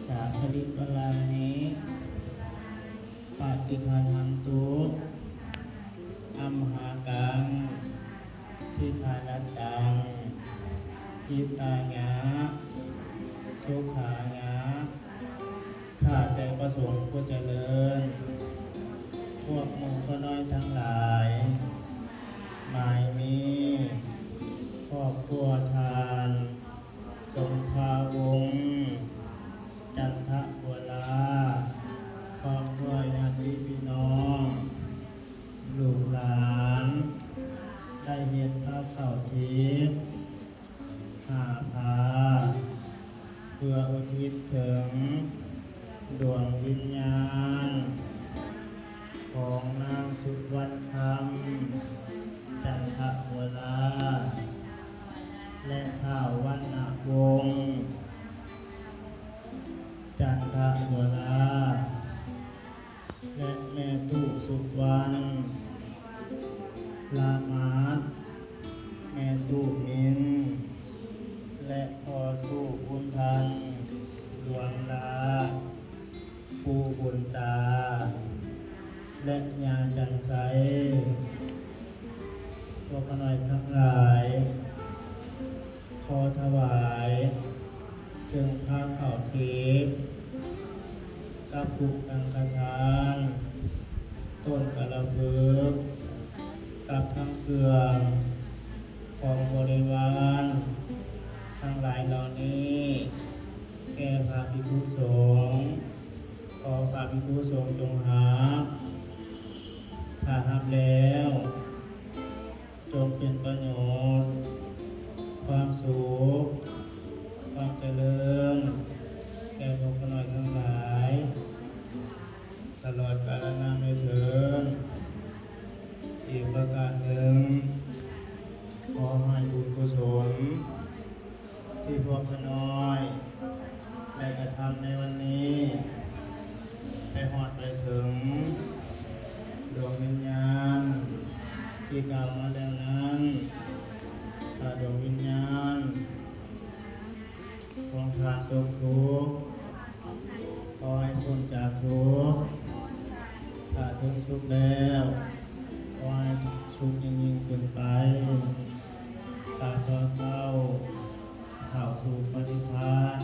ສາຄະລິປະລານິ ປະຕິຄາທັນຕຸ ອັມຫາກັງ ທິຄານັດຕັງ ຫິຕາຍະ ສຸຂາຍະ. ຂ້າແຕ່ພະສົງຜູ້ຈະເລີນ, ພວກໝູ່ຂ້ານ້ອຍທັງຫຼາຍ, ໝາຍມີຄອບຄົວທ່ານ ສົມພາວົງ ຈັນທະບົວລາ, ຄອບຄົວຍາດຕິພີ່ນ້ອງ ລູກຫຼານ ໄດ້ເຮັດພາເຂົ້າທິບຫ້າພາ ເພື່ອອຸທິດເຖິງດວງວິນຍານຂອງນາງສຸວັນຄຳ ຈັນທະບົວລາ ແລະ ທ້າວວັນນະວົງ ຈັນທະບົວລາ ແລະ ແມ່ຕູ້ສຸວັນ ລາມາດ, ແມ່ຕູ້ມິນ ແລະ ພໍ່ຕູ້ບຸນທັນ ຫຼວງລາ, ປູ່ບຸນຕາ ແລະ ຍ່າຈັນໄຊ. ພວກຂ້ານ້ອຍທັງຫຼາຍ ຂໍຖວາຍເຊິ່ງພາເຂົ້າທິບ ກັບຄຸກສັງຄະທານ, ຕົ້ນກາລະພຶກ ກັບທັງເຄື່ອງຂອງບໍລິວານທັງຫຼາຍເຫຼົ່ານີ້ ແກ່ພະພິກຂຸສົງ. ຂໍພະພິກຂຸສົງຈົ່ງຮັບ, ຖ້າຮັບແລ້ວ ຈົ່ງເປັນປະໂຫຍດ, ຄວາມສຸກ, ຄວາມຈະເລີນ ແກ່ພວກຂ້ານ້ອຍທັງຫຼາຍ ຕະຫຼອດກາລະນານເທີນ. ອີກປະການໜຶ່ງ, ຂໍໃຫ້ບຸນກຸສົນ ທີ່ພວກຂ້ານ້ອຍໄດ້ກະທຳໃນວັນນີ້ ໄປຮອດໄປເຖິງດວງວິນຍານທີ່ກ່າວມາແລ້ວນັ້ນ. ຖ້າດວງວິນຍານຂອງທ່ານຕົກທຸກ, ຂໍໃຫ້ພົ້ນຈາກທຸກ, ຖ້າເຖິງສຸກແລ້ວ, ຂໍໃຫ້ສຸກຍິ່ງໆຂຶ້ນໄປ. ຖ້າຕໍ່ເຊົ້າເຂົ້າສູ່ພະນິບພານ